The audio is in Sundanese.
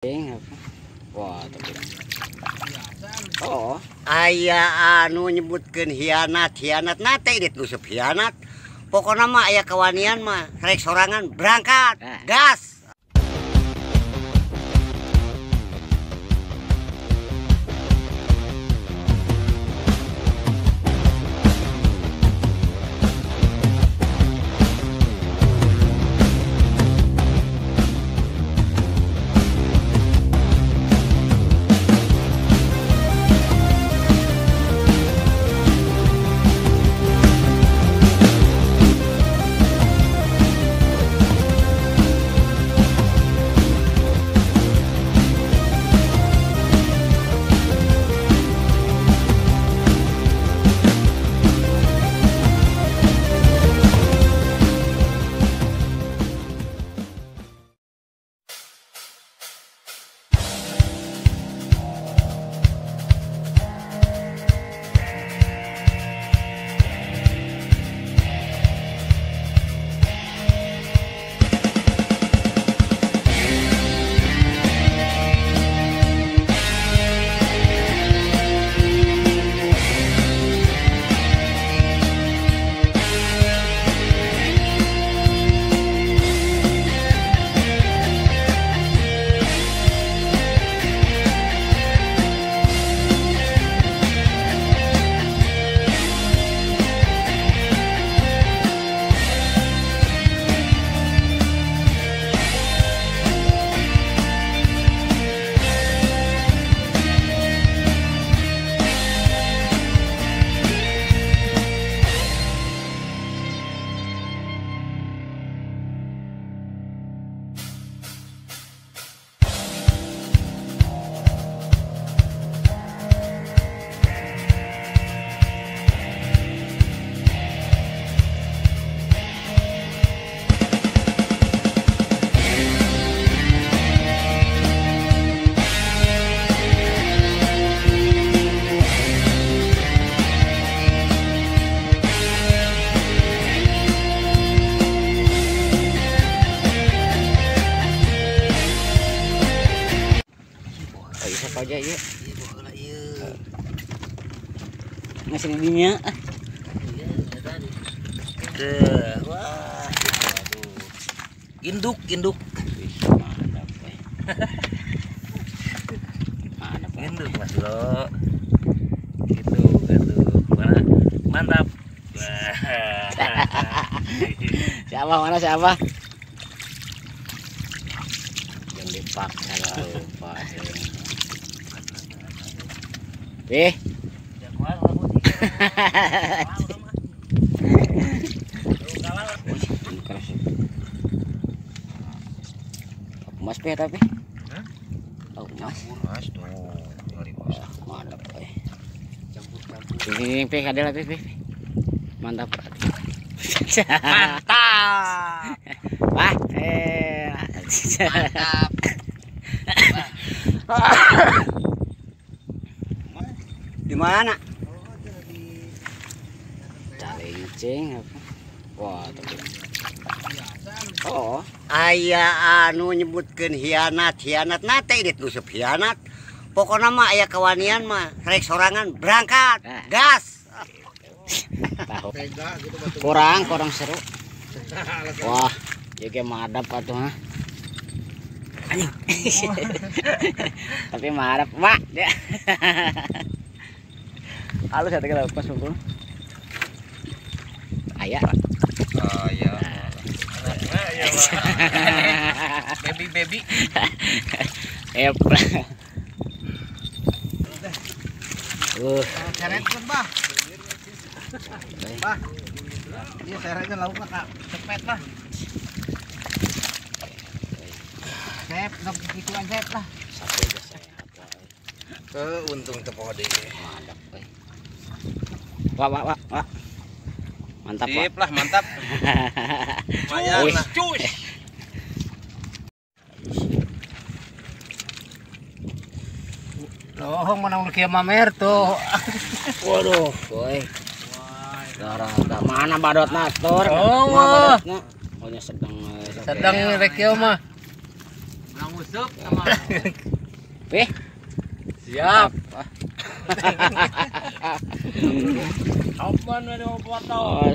Wah, tapi. Oh, aya anu nyebutkeun hianat, hianat nate dit nguseup hianat. Pokona mah aya kawanian mah rek sorangan berangkat, gas. Aja ya. Ngasih dinya. Iya, wah. Aduh. Induk, induk. Mantap, eh. Mantap. Induk, Mas Bro. Gitu, gitu. Mana? Mantap. Siapa mana siapa? Yang dipaksa lupa. Eh. Mas pe tapi. Hah? Oh, mas. Mas tuh. Mantap eh. Campur-campur. Ini pe ada lah pe. Mantap. Mantap. Wah, Mantap. Di mana? Calincing apa? Wah, tapi. Oh, aya anu nyebutkeun hianat, hianat nate dit nguseup hianat. Pokona mah aya kawanian mah rek sorangan berangkat, gas. Tahu. Kurang, kurang seru. Wah, ieu ge madap atuh ha. Anjing. Tapi madap, Pak. Halus ya tinggal lepas bro. Ayah. Ayah. Baby baby. Seret kan bah. Bah. Iya seretnya lauknya kak cepet lah. Sep, sok gituan sep lah. Untung tepoh deh. Mantap, eh. Wah, wah, wah, wah. Mantap, sip lah, mantap. Lumayan lah. Cus. Loh, mana nu kieu mamer tuh. Waduh, woi. Darah, mana badotna tur? Oh, badotna. Oh, nya sedang sedang rek kieu mah. Asup sama. Peh. Siap. Kapan ada mau potong? Oh,